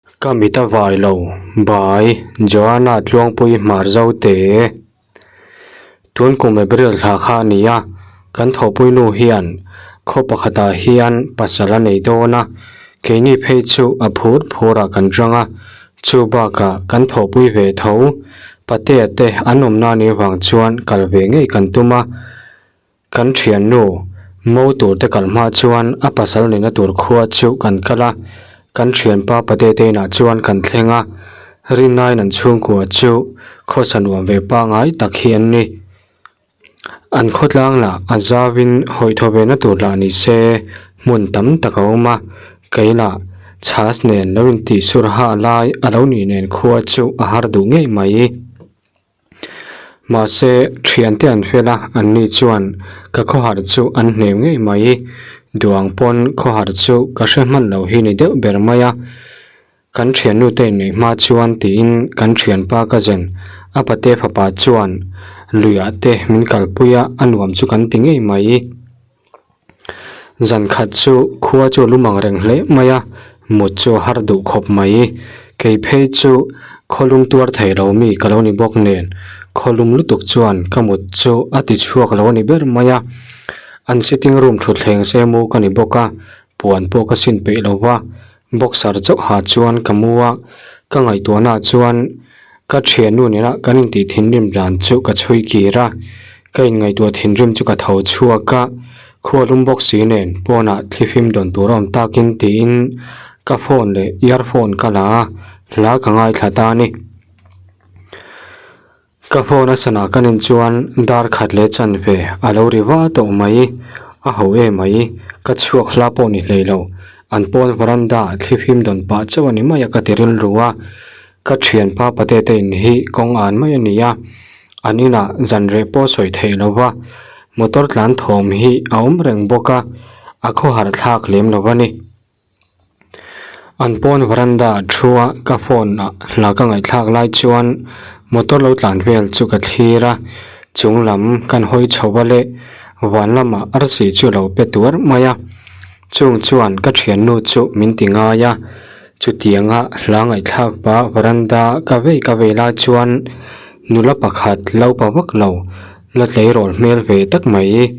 Ka mit a vai lo, Bai, Joanna Tluangpui hmar zo te. Tun kum April thla kha a ni a, kan thawhpui nu hian khaw pakhatah hian pasal a nei dawn a, keini phei chu a phur phur ah kan rang a, chu bakah kan thawhpui ve tho, Patea te an awmna anih vang chuan kal ve ngei kan tum a. Kan thiannu, mo tur te kal hma chuan a pasal nena tur khua chu kan kal a, kan thianpa pate te inah chuan kan thleng a, Rinaiin an chhungkua chu khawsa nuam ve pangai tak hi an ni. An khawtlang lah a zauin hawithaw ve na tur lah ni se hmun tam tak a awm a, kei lah chhas nen lo intih sur ha lai a lo nih nen khua chu a har duh ngei mai. Mahse, thiante an fel a, an ni chuan ka khawhar chu an hnem ngei mai. Duang pawn khawhar chu ka hre hman lo hi ni deuh ber mai a. Kan thiannu te inneih hma chuan tiin kan thianpa ka zen a pate fapa chuan luiah te min kalpui a, a nuam chu kan ti ngei mai. Zan khat chu khua chu a lum ang reng hle mai a, mut chu a har duh khawp mai. Kei phei chu khawlum tuar thei lo mi ka lo ni bawk nen, khawlum lutuk chuan ka mut chu a ti chhuak lo a ni ber mai a. An sitting room thutthleng se mu ka ni bawk a, puan pawh ka sin peih lo va, boxer chauh ha chuan ka mu a, ka ngaihtuahnaah chuan ka thiannu nena kan intih thinrim dan chu ka chhui kir a, ka inngaihtuah thinrim chu ka tho chhuak a, khua lum bawk si nen pawnah thlifim dawn tur a awm takin tiin ka phone leh earphone ka la a, hla ka ngaithla ta a ni. Ka phone a sana ka nen chuan dar khat leh chanve a lo ri va tawh mai, a ho em mai, ka chhuak hla pawh ni hlei lo, an pawn veranda ah thlifim dawn pah chauh a ni mai a ka ti rilru a, ka thianpa pate te in hi kawng an mai a ni a, an inah zan reh pawh sawi theih lo va, motor tlan thawm hi a awm reng bawk a, a khawhar thlak lem lo a ni. An pawn veranda ah thu a ka phone ah hla ka ngaihthlak lai chuan motor lo tlan vel chu ka thlir a chung lam kan hawi chho a leh van lamah arsi chu a lo pe tuar mai a chung chuan ka thiannu chu min ti ngai a chutianga hla ngaihthlak pah veranda ka vei ka vei lai chuan nula pakhat lo pa vak lo la tleirawl hmel ve tak mai.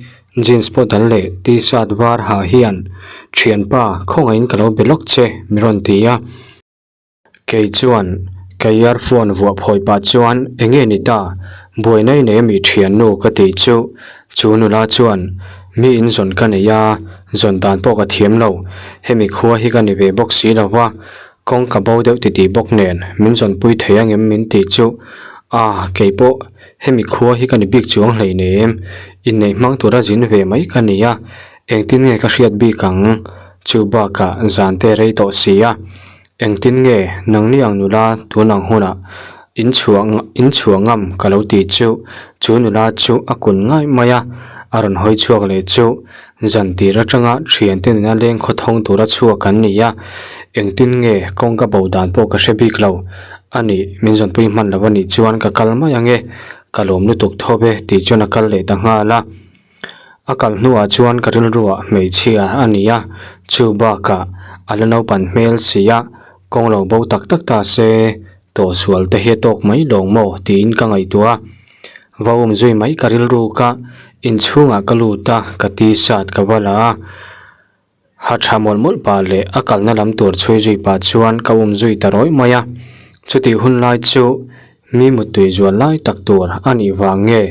Jeans pawh dal leh t-shirt var ha hian thianpa khawngaihin ka lo be lawk che mi rawn ti a. Kei chuan ka earphone vuah phawi pah chuan eng nge ni ta buai nei nei ami thiannu ka tih chu chu nula chuan mi in zawn ka nei a zawn dan pawh ka thiam lo hemi khua hi ka ni ve bawk si lo va kawng ka bo deuh titih bawk nen min zawnpui thei angem min tih chu a kei pawh Hemi khua hi ka ni bik chuang hleinem, inneih hmang tura zin ve mai ka ni a, engtin nge ka hriat bik ang? Chu bakah zan te rei tawh si a, engtin nge nangni ang nula tun ang hunah in chhuah in chhuah ngam ka lo ti chu, chu nula chu a kun ngai mai a, a rawn hawi chhuak leh chu zan tir atanga thiante nena leng khawthawng tura chhuak an ni a, engtin nge kawng ka bo dan pawh ka hre bik lo. A nih, min zawnpui hman lo a nih chuan ka kal mai ang e, ka lawm lutuk thawp e tih chuan a kal leh ta nghal a. A kal hnuah chuan ka rilruah hmeichhia a ni a, chu bakah a la naupan hmel si a, kawng lo bo tak tak ta se, tawhsual te hi a tawk mai lawng maw tiin ka ngaihtuah a. Va um zui mai ka rilru ka inchhungah ka lut a, ka t-shirt ka va la a. Ha tha mawlh mawlh pah leh a kalna lam tur chhui zui pah chuan ka um zui ta rawih mai a, chutih hun lai chu mi muttui zual lai tak tur a nih vang nge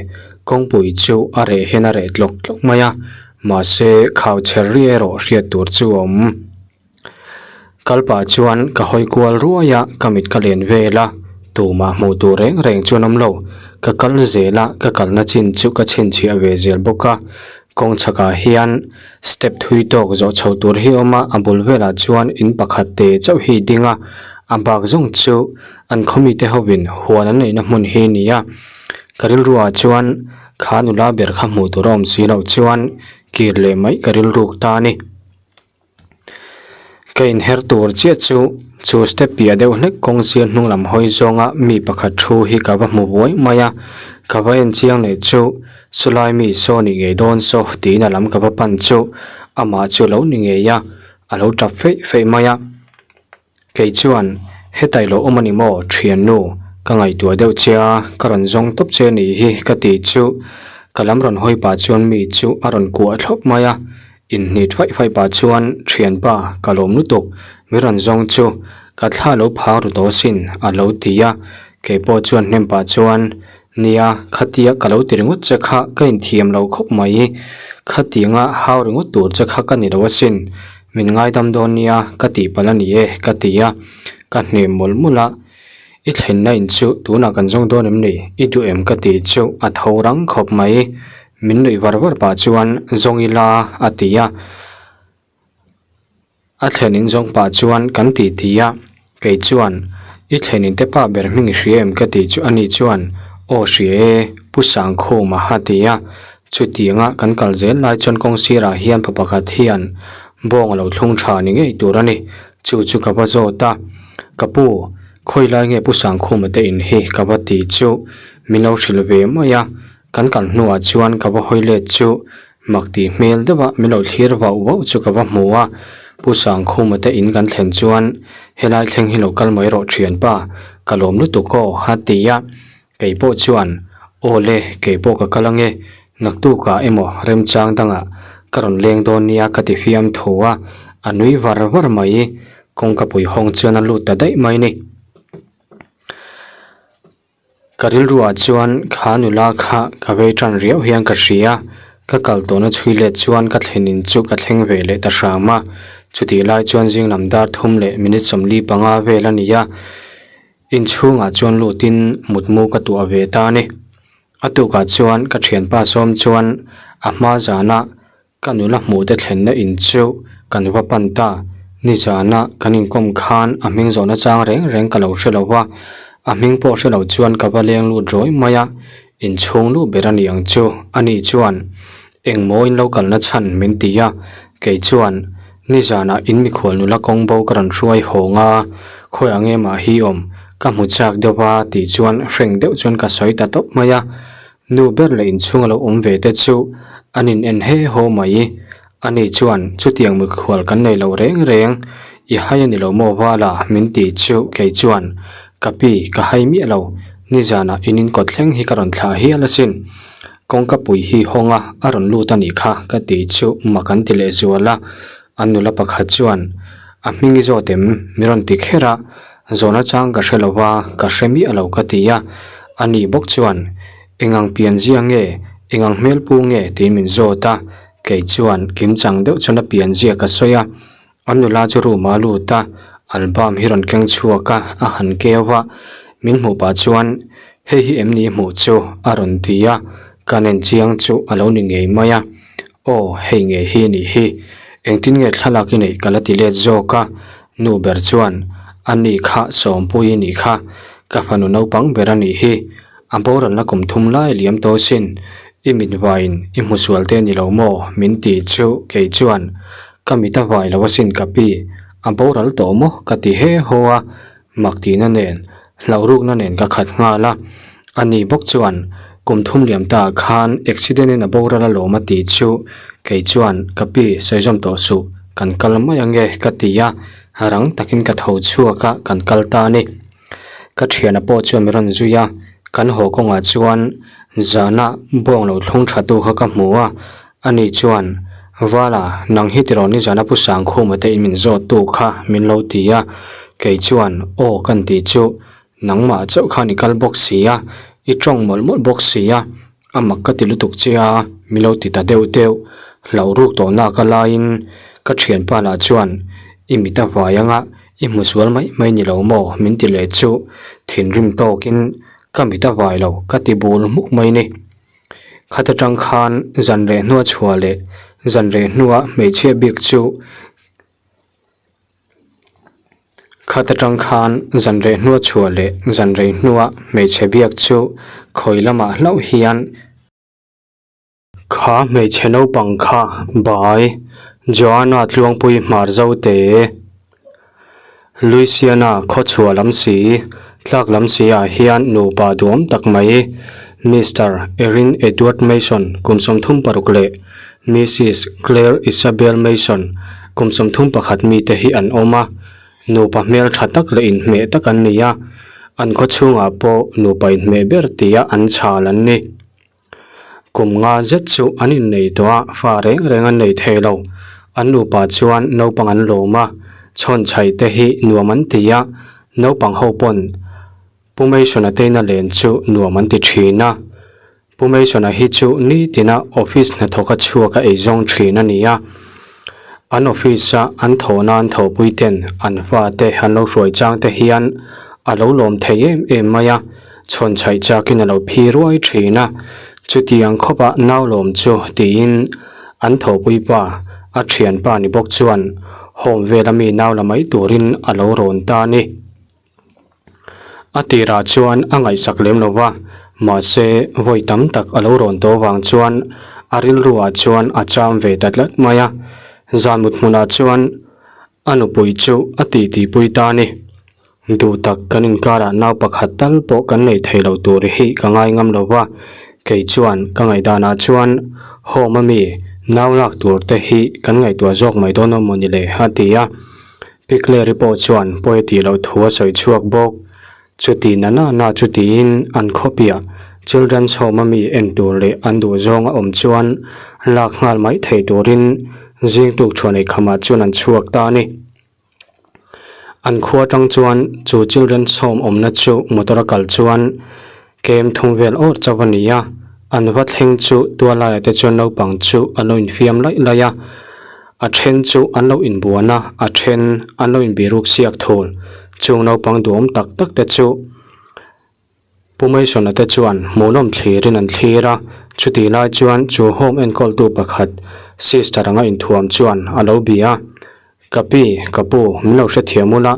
kawngpui chu a reh hian a reh tlawk tlawk mai a, mahse khau chher ri erawh hriat tur chu a awm. Kal pah chuan ka hawi kual ruai a, ka mit ka len vel a, tumah hmuh tur reng reng chuan awm lo, ka kal zel a, ka kalna chin chu ka chhinchhiah ve zel bawk a, kawng chhakah hian Step thui tawk zawh chho tur hi a awm a, a bul velah chuan in pakhat te chauh hi ding a, a bak zawng chu an khaw mite hovin huan an neihna hmun hi a ni a, ka rilruah chuan kha nula ber kha hmuh tur a awm si loh chuan kir leh mai ka rilruk ta a ni. Ka inher tur chiah chu chu step piah deuh hlek kawng sir hnung lam hawi zawnga mi pakhat thu hi ka va hmu buai mai a, ka va en chiang leh chu Chulai mi saw ni ngei dawn saw tiin a lam ka va pan chu amah chu a lo ni ngei a, a lo tap feih feih mai a. Kei chuan, Hetai lo awm a ni maw, thiannu? Ka ngaihtuah deuh che a, ka rawn zawng tawp che ni hi ka ti chu. Ka lam rawn hawi pah chuan mi chu a rawn kuah thlawp mai a. Inhnit faih faih pah chuan, Thianpa, ka lawm lutuk, mi rawn zawng chu ka thla lo phang ru tawh asin a lo ti a. Kei pawh chuan hnem pah chuan, Nia, khatia ka lo ti ringawt che kha ka inthiam lo khawp mai. Khatianga hau ringawt tur che kha ka ni lo asin. Min ngaidam dawn nia ka tih palh a ni e ka ti a. Ka hnem mawlh mawlh a. I thlenna in chu tunah kan zawng dawn em ni? I duh em ka ti chu a tho rang khawp mai. Min nuih var var pah chuan zawng ila a ti a. A thlen in zawng pah chuan kan ti ti a, kei chuan, I thlen in te pa ber hming i hria em? ka ti chu ani chuan, Aw hria e, Pu Sangkhuma a ti a. Chutianga kan kal zel lai chuan kawng sirah hian pa pakhat hian bawng a lo thlung tha ni ngei tur a ni, chu chu ka va zawt a, Ka pu, khawi lai nge Pu Sangkhuma te in hi? ka va ti chu min lo hrilh ve mai a, kan kal hnuah chuan ka va hawi let chu Mak tih hmel deuh a min lo thlir vauh vauh chu ka va hmu a, Pu Sangkhuma te in kan thlen chuan helai thleng hi lo kal mai rawh thianpa, ka lawm lutuk aw a ti a, kei pawh chuan aw le kei pawh ka kal ange, naktukah emaw remchang dangah ka rawn leng dawn nia ka ti fiam tho a, a nui var var mai, kawngka pui hawng chuan a lut ta daih mai ni. Ka rilruah chuan kha nula kha ka vei tan riau hian ka hria, ka kal tawhna chhui let chuan ka thlenin chu ka thleng ve leh ta hram a, chutih lai chuan zing lam dar thum leh minute 45 vel a ni a, inchhungah chuan lutin mutmu ka tuah ve ta a ni. A tukah chuan ka thianpa sawm chuan a hma zana Ka nula hmuh te thlenna in chu kan va pan ta. Nizana kan inkawm khan a hming zawhna chang reng reng ka lo hre lo va, a hming pawh hre lo chuan ka va leng lut rawi mai a, inchhung luh ber a ni ang chu. Ani chuan, Engmaw in lo kalna chhan min ti a, kei chuan, Nizanah in mikhual nula kawng bo ka rawn hruai hawng a, khawi ang emah hi awm, ka hmu chak deuh va tih chuan hreng deuh chuan ka sawi ta tawp mai a. Nu ber leh inchhung a lo awm ve te chu an in en he haw mai. Ani chuan chutiang mikhual kan nei lo reng reng, i hai a ni lo maw vala min ti chu kei chuan ka pi ka hai miah lo, nizanah in in kawt thleng hi ka rawn thlah hial asin. Kawngka pui hi hawng a a rawn lut a nih kha ka ti chu mak an ti leh zual a. An nula pakhat chuan a hming i zawt em? Mi rawn ti kher a, zawhna chang ka hre lo va, ka hre miah lo ka ti a. Ani bawk chuan, Engang pianzia nge? Engang hmelpu nge? tiin min zawt a. Kei chuan kimchang deuh chuan a pianzia ka sawi a. An nula chu room ah a lut a, album hi rawn keng chhuak a, a han keu a. Min hmuh pah chuan, Hei hi em ni hmuh chu? a rawn ti a. Ka nen chiang chu a lo ni ngei mai a. Aw, hei nge hi a nih hi. Engtin nge thlalak i neih ka la ti let zawk a, nu ber chuan, A ni kha Sawmpui i nih kha, ka fanu naupang ber a nih hi. A boralna kum thum lai liam tawh sin, i mit vaiin i hmu sual te ni lo maw? min ti chu kei chuan, Ka mit a vai lo asin ka pi, a boral tawh maw? ka ti he haw a, Mak tihna nen, hlauhrukna nen ka khat nghal a. Ani bawk chuan, Kum thum liam ta khan accident in a boral alawm a tih chu kei chuan ka pi sawi zawm tawh suh, kan kal mai ange ka ti a, rang takin ka tho chhuak a, kan kal ta a ni. Ka thiana pawh chuan min rawn zui a, kan haw kawngah chuan zana bawng lo thlung tha tu kha ka hmu a, Ani chuan, Vala, nang hi tiraw nizana Pu Sangkhuma te in min zawt tu kha min lo ti a. Kei chuan, Aw kan tih chu, nangmah chauh khan i kal bawk si a, i tawng mawlh mawlh bawk si a, a mak ka ti lutuk che a, min lo ti ta deuh deuh. Hlauh ruk tawh nak a laiin ka thianpa lah chuan, I mit a vai anga, i hmu sual mai mai ni lo maw? min ti leh chu thinrim tawkin ka mit a vai lo ka ti bul hmuk mai ni. Khat atang khan zan reh hnua chhuah leh zan reh hnua hmeichhia bik chu khat atang khan zan reh hnua chhuah leh zan rei hnua hmeichhe biak chu khawi lamah hlauh hian kha hmeichhe naupang kha bai Joanna Tluangpui hmar zo te. Louisiana khawchhuah lam si, tlak lam si ah hian nupa duam tak mai Mister Erin Edward Mason kum 36 leh Missis Claire Isabel Mason kum 31 mite hi an awm a. Nupa hmel tha tak leh inhmeh tak an ni a, an khaw chhungah pawh nupa inhmeh ber tia an chhal an ni. Kum nga zet chu an innei tawh a, fa reng reng an nei thei lo. An nupa chuan naupang an lawm a, chhawn chhaih te hi nuam an ti a, naupang ho pawn Pu Mason-a teina len chu nuam an ti thin a. Pu Mason-a hi chu nitina office hnathawk a chhuak a eizawng thin a ni a. An office-a an thawh nan thawhpui ten an fate an lo hruai chang te hian a lo lawm thei em em mai a, chhawn chhaih chakin a lo phi ruai thin a. Chutiang khawpa nau lawm chu tiin an thawhpui pa, a thianpa ni bawk chuan home vela mi nau la mai turin a lo rawn ta a ni. A tirah chuan a ngaihsak lem lo va, mahse vawi tam tak a lo rawn tawh vang chuan a rilruah chuan a cham ve ta tlat mai a. Zan mut hmunah chuan a nupui chu a titipui ta a ni. Duh tak kan inkarah nau pakhat tal pawh kan nei thei lo tur hi ka ngai ngam lo va, kei chuan ka ngaihdanah chuan home ami nau lak tur te hi kan ngaihtuah zawk mai dawn a maw ni le a ti a. Pi Clary pawh chuan pawi a tih loh thu a sawi chhuak bawk. Chuti na na na chu tiin an khawpiah Children's Home a mi en tur leh an duh zawng a awm chuan lak nghal mai thei turin zing tuk thuan ei khamah chuan an chhuak ta a ni. An khua atang chuan chu Children's Home awmna chu motor a kal chuan kem thum vel awr chauh a ni a, an va thleng chu tualaiah te chuan naupang chu an lo infiam laih laih a, a then chu an lo inbuan a, a then an lo inbiruk siak thul. Chung naupang duhawm tak tak te chu Pu Mason-a te chuan hmuhnawm thlirin an thlir a, chutih lai chuan chu home enkawltu pakhat sister anga inthuam chuan a lo bia a. Ka pi, ka pu, min lo hrethiam ula,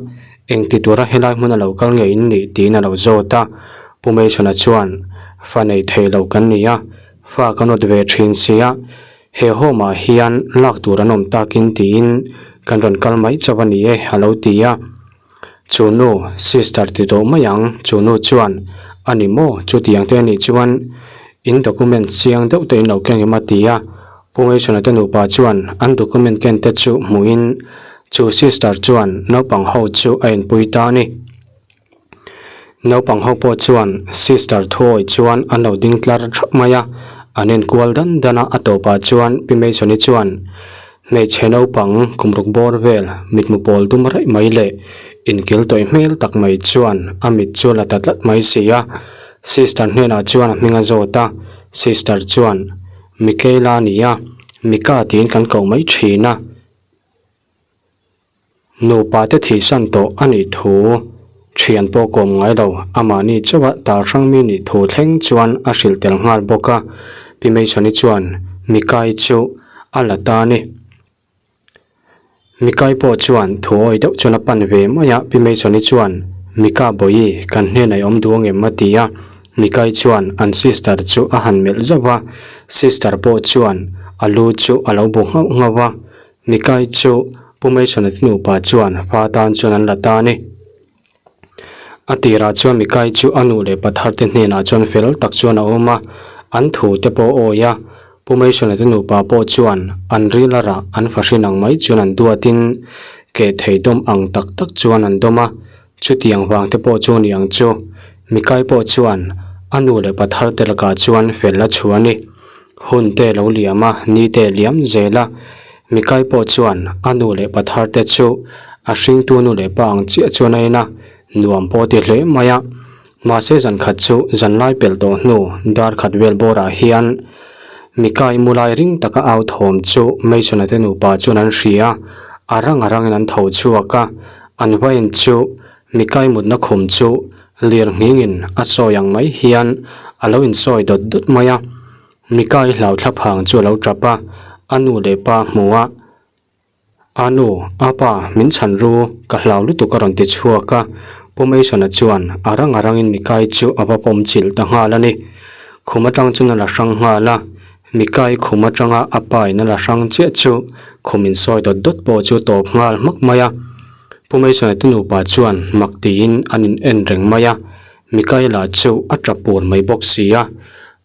engti tura helai hmun a lo kal ngei in nih tiin a lo zawt a. Pu Mason-a chuan, Fa nei thei lo kan ni a, fa ka nawt ve thin si a, he home ah hian lak tur an awm takin tiin kan rawn kal mai chauh a ni e, a lo ti a. Chu nu, sister ti tawh mai ang, chu nu chuan, A ni maw, chutiang te a nih chuan in document chiang deuh te in lo keng em a ti a. Pu Mason-a te nupa chuan an document ken te chu hmuhin chu sister chuan naupang ho chu a enpui ta a ni. Naupang ho pawh chuan sister thuawi chuan an lo ding tlar thap mai a, an enkual dan dan a, a tawpah chuan Pi Mason-i chuan Hmeichhe naupang kum ruk bawr vel mitmu pawl dum raih mai leh inkil tawih hmel tak mai chuan a mit chu la ta tlat mai si a. Sister hnenah chuan a hming a zawt a, sister chuan, Mikaela a ni a, Mika tiin kan koh mai thin a. Nupa te thihsan tawh a nih thu thian pawh kawm ngai lo, amahni chauha tar hrang mi nih thu thleng chuan a hrilh tel nghal bawk a. Pi Mason-i chuan Mikai chu a la ta a ni. Mikai pawh chuan thu awi deuh chuan a pan ve mai a, Pi Mason-i chuan, Mika bawihi, kan hnenah i awm duh angem? a ti a. Mikai chuan an sister chu a han melh zauh va, sister pawh chuan a lu chu a lo bu nghauh nghauh va. Mikai chu Pu Mason-a te nupa chuan fa tan chuan an la ta a ni. A tirah chuan Mikai chu a nu leh pathar te hnenah chuan fel tak chuan a awm a, an thu te pawh a awi a. Pu Mason-a te nupa pawh chuan an ril a rah an fahrin ang mai chuan an duatin keh thei dawm ang tak tak chuan an dawm a, chutiang vang te pawh chu ni ang chu. Mikai pawh chuan a nu leh pathar te lakah chuan fel a chhuah a ni. Hun te lo liam a, ni te liam zel a. Mikai pawh chuan a nu leh pa thar te chu a hringtu nu leh pa ang chiah chuan a en a, nuam pawh ti hle mai a. Mahse zan khat chu zan lai pelh tawh hnu dar khat vel bawrah hian Mikai mu lai ring taka au thawm chu Mason-a te nupa chuan an hria a, a rang a rangin an tho chhuak a, an va en chu Mikai mutna khum chu Lir nghingin a sawi ang mai hian a lo insawi dawt dawt mai a, Mikai hlau thlaphang chu a lo tap a, a nu leh pa hmu a, A nu, a pa, min chhan ru, ka hlau lutuk a rawn ti chhuak a, Pu Mason-a chuan a rang a rangin Mikai chu a va pawm chilh ta nghal a ni. Khum atang chuan a la hrang nghal a, Mikai khum atanga a pa in a la hrang chiah chu khum insawi dawt dawt pawh chu tawp nghal hmak mai a. Pu Mason-a te nupa chuan mak tiin an in en reng mai a, Mikaela chu a tap pur mai bawk si a,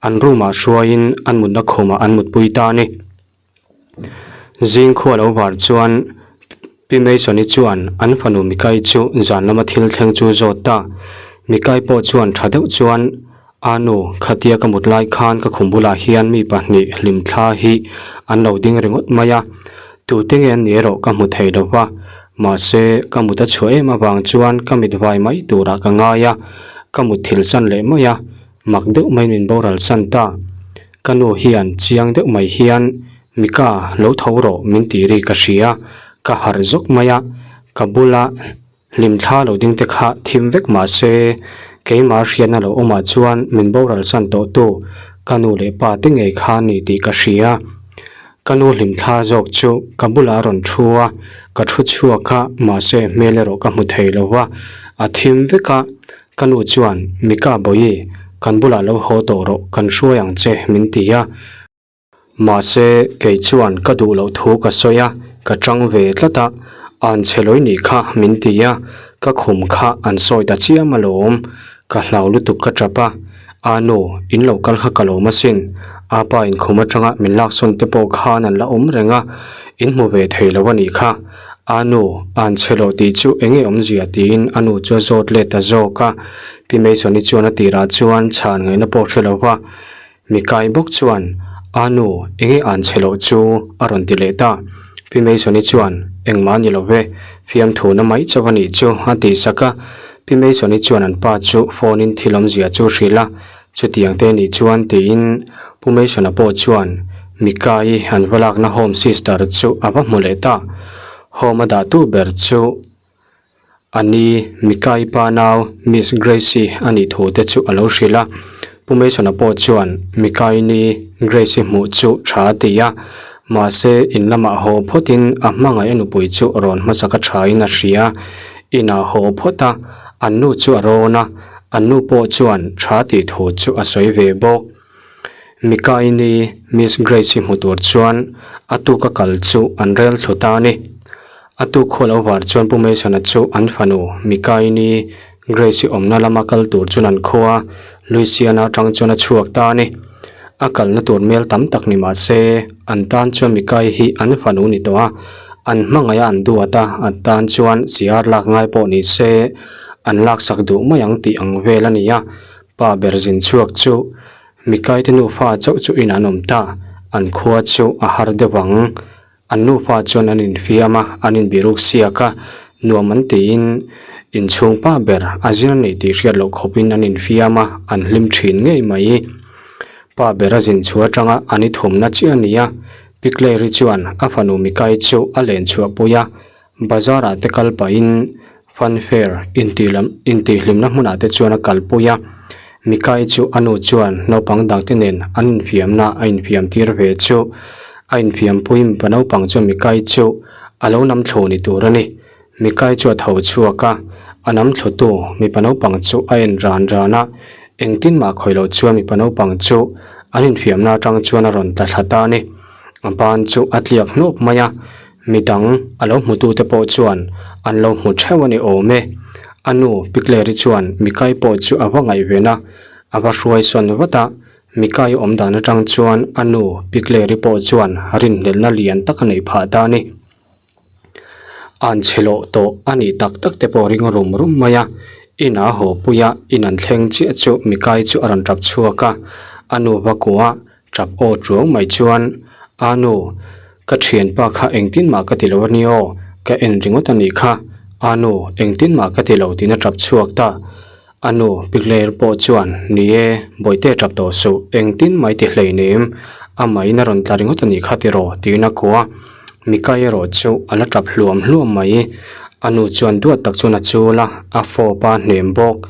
an room ah hruaiin an mutna khumah an mutpui ta a ni. Zing khua lo var chuan. Pi Mason-i chuan an fanu Mikai chu zan lama thil thleng chu zawt ta. Mikai pawh chuan tha deuh chuan, A nu, khatia ka mut lai khan ka khum bulah hian mi pahnih hlimthla hi an lo ding ringawt mai a, tute nge an ni erawh ka hmu thei lo va, mahse ka mut a chhuah em avang chuan ka mit vai mai turah ka ngai a, ka mut thil san leh mai a, mak deuh mai min boral san ta. Ka nu hian chiang deuh mai hian Mika lo tho rawh min tih ri ka hria, ka harh zawk mai a, ka bula hlimthla lo ding te kha thim vek mah se keimah hriatna lo awmah chuan min boral san tawh tu ka nu leh pa te ngei kha ni tih ka hria. Ka nu hlimthla zawk chu ka bulah a rawn thu a, ka thu chhuak a mahse hmel erawh ka hmu thei lo va, a thim vek a, Ka nu chuan, Mika Bawihi, kan bulah lo haw tawh rawh, kan hruai ang che, min ti a. Mahse, kei chuan ka duh loh thu ka sawi a, ka tang ve tlat a, An chhe lawi nih kha, min ti a, ka khum kha an sawi ta chiam alawm, ka hlau lutuk ka tap a, A nu, in lo kal kha ka lawm asin, a pa in khum atanga min laksawn te pawh khan an la awm reng a, in hmu ve thei lo a nih kha. A nu, an chhe lo tih chu eng nge awmzia tiin a nu chu a zawt let ta zawk a. Pi Mason-i chuan a tirah chuan chhan ngaihna pawh hre lo va. Mikai bawk chuan, A nu, eng nge an chhe loh chu? a rawn ti leh ta. Pi Mason-i chuan, Engmah a ni lo ve, fiamthu na mai chauh a nih chu, a tih sak a. Pi Mason-i chuan an pa chu phone-in thil awmzia chu hrilh a, Chutiang te nih chuan tiin Pu Mason-a pawh chuan Mika-i an va lakna home sister chu a va hmu leh ta. Home a dahtu ber chu a ni Mika-i pa nau Miss Grace-i a nih thu te chu a lo hrilh a. Pu Mason-a pawh chuan Mika-i ni Grace-i hmuh chu tha a ti a, mahse in lamah haw phawtin a hmangaih a nupui chu rawn hmasaka thain a hria. Inah haw phawt a, an nu chu a rawn a, An nu pawh chuan tha tih thu chu a sawi ve bawk. Mikaini Miss Grace-i hmu tur chuan a tuk a kal chu an rel thlu ta a ni. A tuk khaw lo var chuan Pu Mason-a chu an fanu Mikaini Grace-i awmna lama kal tur chuan an khua Louisiana atang chuan a chhuak ta a ni. A kalna tur mel tam tak ni mah se an tan chuan Mikai hi an fanu ni tawh a, an hmangaih a an duat a, an tan chuan siar lak ngai pawh ni se An laksak duh mai ang tih ang vel a ni a, pa ber zin chhuak chu Mikaite nufa chauh chu in an awm ta, an khua chu a har deuh ang. An nufa chuan an infiam a, an inbiruk siak a, nuam an tiin inchhung pa ber a zir a nih tih hriat loh khawpin an infiam a, an hlim thin ngei mai. Pa ber a zin chhuah atanga an i thumna chiah a ni a, Pi Claire-i chuan a fanu Mikai chu a len chhuahpui a, Bazar ah te kal pahin fun fair intih lam intihhlimna hmunah te chuan a kalpui a, Mikai chu a nu chuan naupang dang te nen an infiamna a infiam tir ve chu a infiampui mipa naupang chuan Mikai chu a lo nam thlu ni tur a ni. Mikai chu a tho chhuak a, a nam thlutu mipa naupang chu a en ran ran a, engtin mah khawih loh chuan mipa naupang chu an infiamna atang chuan a rawn tla thla ta a ni. A ban chu a tliak hnawp mai a. Midang a lo hmutute pawh chuan an lo hmu theuh a ni awm e. A nu Pi Clary chuan Mikai pawh chu a va ngaihven a, a va hruai sawn vat a. Mikai awm dan atang chuan a nu Pi Clary pawh chuan rinhlelhna lian tak a neih phah ta a ni. An chhe lawh tawh a nih tak tak te pawh ring rum rum mai a. Inah a haw pui a, in an thleng chiah chu Mikai chu a rawn tap chhuak a, a nu va kuah Tap aw chuang mai chuan, A nu, ka thianpa kha engtin mah ka ti lo a ni aw, ka en ringawt a nih kha. A nu, engtin mah ka ti lo tiin a tap chhuak ta. A nu, Pigler pawh chuan, Ni e, Bawihte tap tawh suh, engtin mai ti hleinem, amahin a rawn tla ringawt a nih kha tiraw tiin a kuah a. Mikai erawh chu a la tap hluam hluam mai. A nu chuan duat tak chuan a chul a, a fawp a hnem bawk.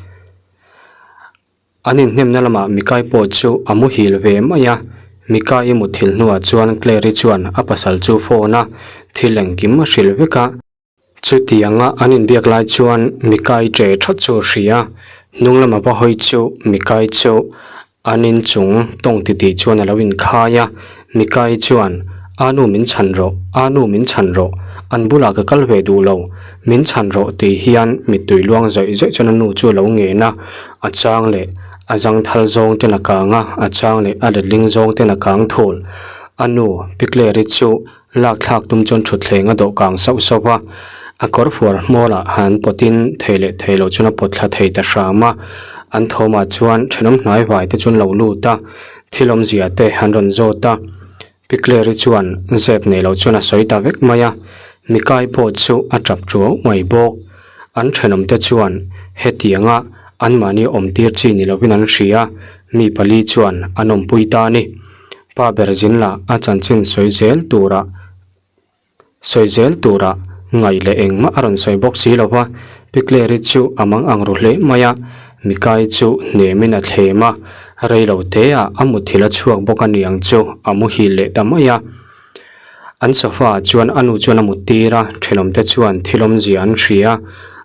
An inhnemna lamah Mikai pawh chu a muhil ve mai a, Mikai i mutthilh hnuah chuan Claire-i chuan a pasal chu phone a thil engkim a hrilh vek a. Chutianga an inbiak lai chuan Mikai ṭe ṭhawt chu a hria, hnung lama va hawi chu Mikai chu an inchung tawng titih chuan a lo inkhai a, Mikai chuan, A nu min chhan rawh, a nu min chhan rawh, an bulah ka kal ve duh lo, min chhan rawh tih hian mittui luang zawih zawih chuan a nu chu a lo ngen a, a chang leh a zangthal zawng ten a kang a, a chang leh a letling zawng ten a kang thul. A nu, Pi Clary chu lak thlak tum chuan thutthleng a dawh kang sauh sauh a. A kawr fuar hmawlah han pawtin thei leh thei loh chuan a pawt thla thei ta hram a. An thawmah chuan thenawm hnai vai te chu an lo lut a, thil awmzia te an rawn zawt a. Pi Clare-i chuan zep nei loh chuan a sawi ta vek mai a, Mikai pawh chu a tap tuau mai bawk. An thenawm te chuan hetianga anmahni awm tir chi ni lovin an hria, mi pali chuan an awmpui ta a ni. Pa ber zin lah a chanchin sawi zel turah Sawi zel turah ngaih leh engmah a rawn sawi bawk si lo va, Pi Clare-i chu a mang ang ru hle mai a, Mikai chu hnemin a thlem a, rei lo teah a muthilh a chhuak bawk a ni ang chu a muhil leh ta mai a. An sofa ah chuan a nu chuan a mut tir a, thenawmte chuan thil awmzia an hria,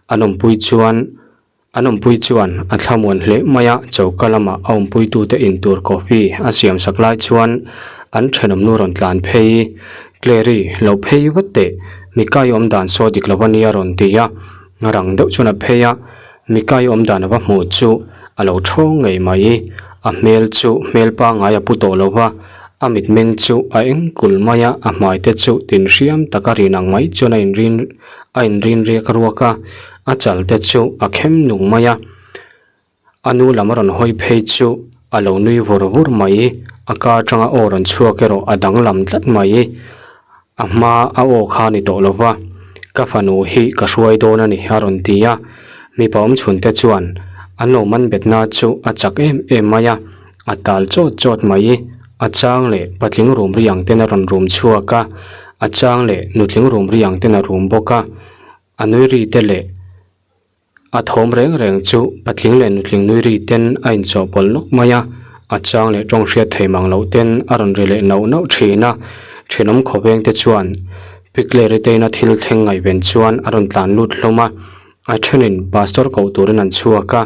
an awmpui chuan An awmpui chuan a thlamuan hle mai a, choka lama a awmpuitute intur coffee a siam sak lai chuan an thenawm nu rawn tlan phei. Clary, lo phei vat teh, Mikai awm dan saw dik lo a nia rawn ti a, rang deuh chuan a phei a, Mikai awm dan a va hmuh chu a lo thawng ngei mai. A hmel chu hmel pangngai a pu tawh lo va, a mitmeng chu a eng kul mai a, a hmai te chu tinhriam taka rin ang mai chuan a inrin a inrin riak ruak a. A chal te chu a khem nung mai a, a nu lam a rawn hawi phei chu a lo nui vur vur mai, a ka atanga aw rawn chhuak erawh a danglam tlat mai, a hma a aw kha a ni tawh lo va, ka fanu hi ka hruai dawn a ni a rawn ti a, mipa awm chhun te chuan an lo man betna chu a chak em em mai a, a tal chawt chawt mai, a chang leh patling rum ri ang ten a rawn rum chhuak a, a chang leh nutling rum ri ang ten a rum bawk a. A nui ri te leh a thawm reng reng chu patling leh nutling nui ri ten a inchawhpawlh nawk mai a, a chang leh tawng hriat thei mang loh ten a rawn ri leh nauh nauh thin a. Thenawm khawveng te chuan Pi Clare-i te ina thil thleng ngaihven chuan a rawn tlan lut hlawm a, a thenin Pastor koh turin an chhuak a,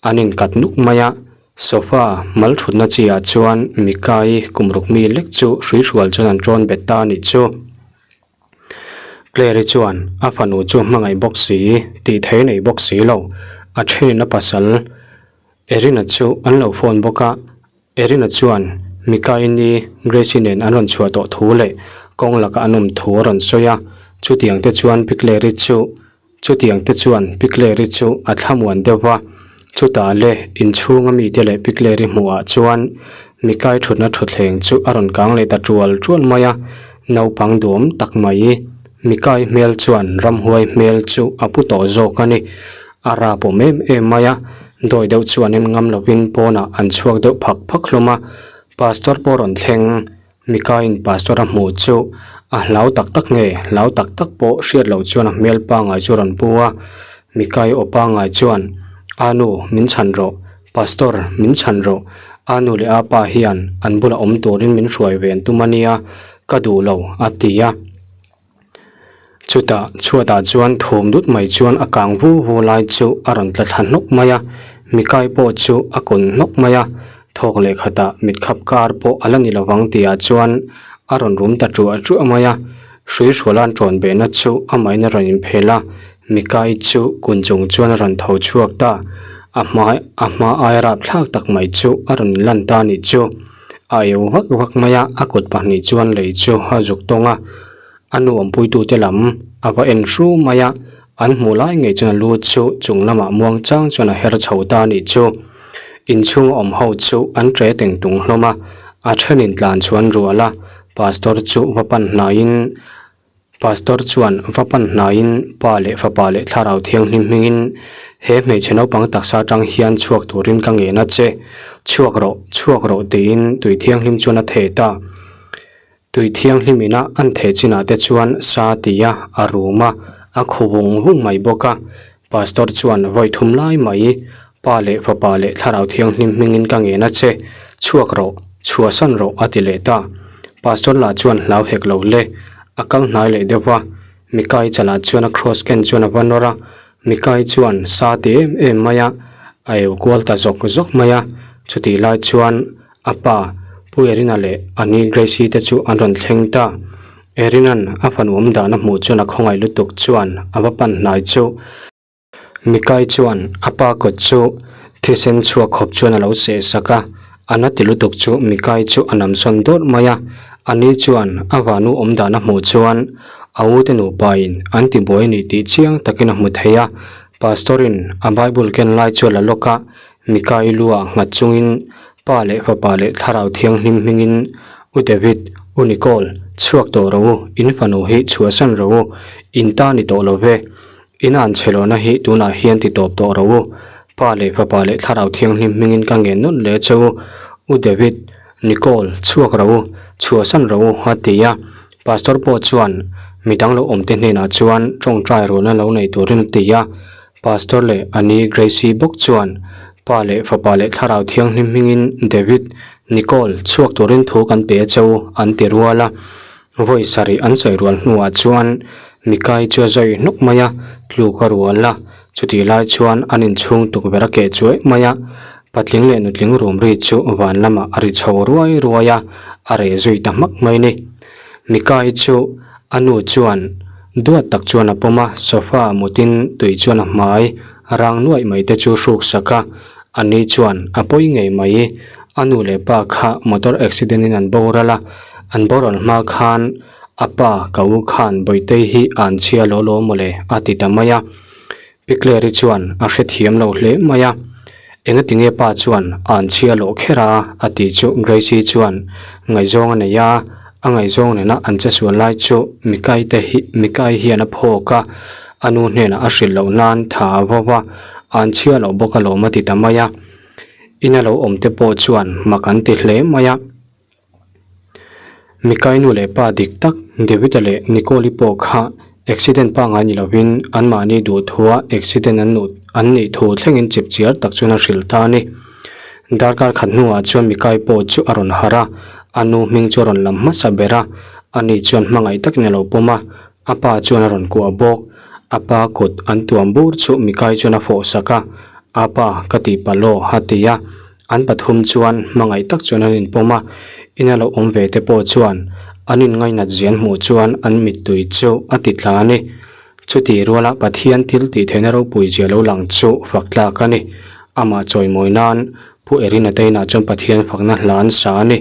an inkat nuk mai a. Sofa mal thutna chi ah chuan Mikai kum ruk mi lek chu hrui hrual chuan an tawn bet ta a nih chu. Clare-i chuan a fanu chu hmangaih bawk si, tih thei nei bawk si lo. A thenin a pasal Erina chu an lo phone bawk a, Erina chuan Mikaini Grace-i nen an rawn chhuah tawh thu leh kawng laka an awm thu a rawn sawi a, chutiang te chuan Pi Clare-i chu Chutiang te chuan Pi Clare-i chu a thlamuan deuh va, chutah le inchhunga mite leh Pi Clare-i hmuhah chuan Mikai thutna thutthleng chu a rawn kang leh ta tual tual mai a, naupang duam tak mai Mikai hmel chuan ramhuai hmel chu a pu tawh zawk a ni. A rap awm em em mai a, dawi deuh chuan en ngam lovin pawnah an chhuak deuh phak phak hlawm a, Pastor pawh rawn thleng. Mikaiin pastor a hmuh chu a hlau tak tak nge hlau tak tak pawh hriat loh chuan a hmel pangngai chu a rawn pu a, Mikai aw pangngai chuan, A nu, min chhan rawh, pastor, min chhan rawh, a nu leh a pa hian an bulah awm turin min hruai ve an tum a nia, ka duh lo, a ti a. Chutah chhuatah chuan thum dut mai chuan a kang vu vu lai chu a rawn tla thla hnawk mai a, Mikai pawh chu a kun hnawk mai a, thawk leh khatah mitkhap kar pawh a la ni lovang tihah chuan a rawn rum ta ṭuah ṭuah mai a, hrui hruala'n ṭawn behna chu amahin a rawn inphel a, Mikai chu kun chung chuan a rawn tho chhuak ta, a hma a hma aia rapthlak tak mai chu a rawn inlan ta a nih chu. A eu vak vak mai a, a kut pahnih chuan lei chu a zuk tawng a, a nu awmpuitute lam a va en hru mai a, an hmuh lai ngei chuan a lu chu chung lamah muang chang chuan a her chho ta a nih chu. Inchhunga awm ho chu an ṭe teng tung hlawm a, a ṭhenin tlan chuan rual a, pastor chu va pan hnaiin Pastor chuan va pan hnaiin Pa leh Fapa leh Thlarau Thianghlim hmingin he hmeichhe naupang taksa atang hian chhuak turin ka ngen a che, chhuak rawh, chhuak rawh tiin tui thianghlim chuan a theh ta. Tui thianghlim ina an theh chinah te chuan sa tia a rum a, a khu vung vung mai bawk a. Pastor chuan vawi thum lai mai Pa leh Fapa leh Thlarau Thianghlim hmingin ka ngen a che, chhuak rawh, chhuahsan rawh a ti leh ta. Pastor lah chuan hlau hek lo le, a kal hnai leh deuh va, Mikai chalah chuan a cross ken chuan a va nawr a, Mikai chuan sa ti em em mai a, a eu kual ta zawk zawk mai a, chutih lai chuan a pa Pu Erina leh a ni Gracie te chu an rawn thleng ta. Erina'n a fanu awm dan a hmuh chuan a khawngaih lutuk chuan a va pan hnai chu. Mikai chuan a pa kawt chu thisen chhuak khawp chuan a lo seh sak a, a na ti lutuk chu Mikai chu a nam sawn dawrh mai a, a ni chuan a vanu awm dan a hmuh chuan. A u te nupa in an ti buai a ni tih chiang takin a hmu thei a. Pastor in a Bible ken lai chu a la lawk a, Mika-i lu ah nghat chungin Pa leh Fapa leh Thlarau Thianghlim hmingin U David, U Nicole, chhuak tawh rawh u, in fanu hi chhuahsan rawh u, in ta ni tawh lo ve. In an chhe lohna hi tunah hian ti tawp tawh rawh u. Pa leh Fapa leh Thlarau Thianghlim hmingin ka ngen nawlh leh che u. U David, Nicole, chhuak rawh u, chhuahsan rawh u, a ti a. Pastor pawh chuan midang lo awmte hnenah chuan tawngtai rualna lo nei turin a ti a. Pastor leh a ni Gracie bawk chuan Pa leh Fapa leh Thlarau Thianghlim hmingin David, Nicole, chhuak turin thu kan pe a che u, an ti rual a. Vawi sarih an sawi rual hnuah chuan Mikai chu a zawi hnawk mai a, tluk a rual a, chutih lai chuan an inchhung tukverh a keh chuai mai a, patling leh nutling rum ri chu van lamah a ri chho ruai ruai a, a reh zui ta hmak mai ni. Mikai chu a nu chuan duat tak chuan a pawm a, sofa mutin tui chuan a hmai rang nuaih mai te chu hruk sak a, a ni chuan a pawi ngei mai, a nu leh pa kha motor accident in an boral a, An boral hma khan a pa ka u khan Bawitei hi an chhia law law mawle a ti ta mai a. Pi Clary chuan a hrethiam lo hle mai a. Engatinge pa chuan an chhia lawh kher a a tih chu Gracie chuan ngaihzawng a nei a, a ngaihzawng nena an che sual lai chu Mikai te hi Mikai hian a phawk a, a nu hnenah a hrilh loh nan tha a vo va, an chhia loh bawk alawm a ti ta mai a. Ina lo awm te pawh chuan mak an ti hle mai a. Mikai nu leh pa dik tak David-a leh Nicole-i pawh kha accident pangngai ni lovin anmahni duhthua accident an nuh an nih thu thlengin chip chiar tak chuan a hrilh ta a ni. Darkar khat hnuah chuan Mikai pawh chu a rawn harh a, a nu hming chu a rawn lam hmasa ber a, ani chuan hmangaih takin a lo pawm a, a pa chuan a rawn kuah bawk. A pa kut an tuam bur chu Mikai chuan a fawh sak a, A pa, ka tih palh aw, a ti a. An pathum chuan hmangaih tak chuan an inpawm a, ina lo awm ve te pawh chuan an inngainat zian hmuh chuan an mittui chu a ti tla a ni. Chutih ruala Pathian thil tih theihna ropui zia lo lang chu fak tlak a ni. Amah chawimawi nan Pu Erina te inah chuan Pathian fakna hla an sa a ni.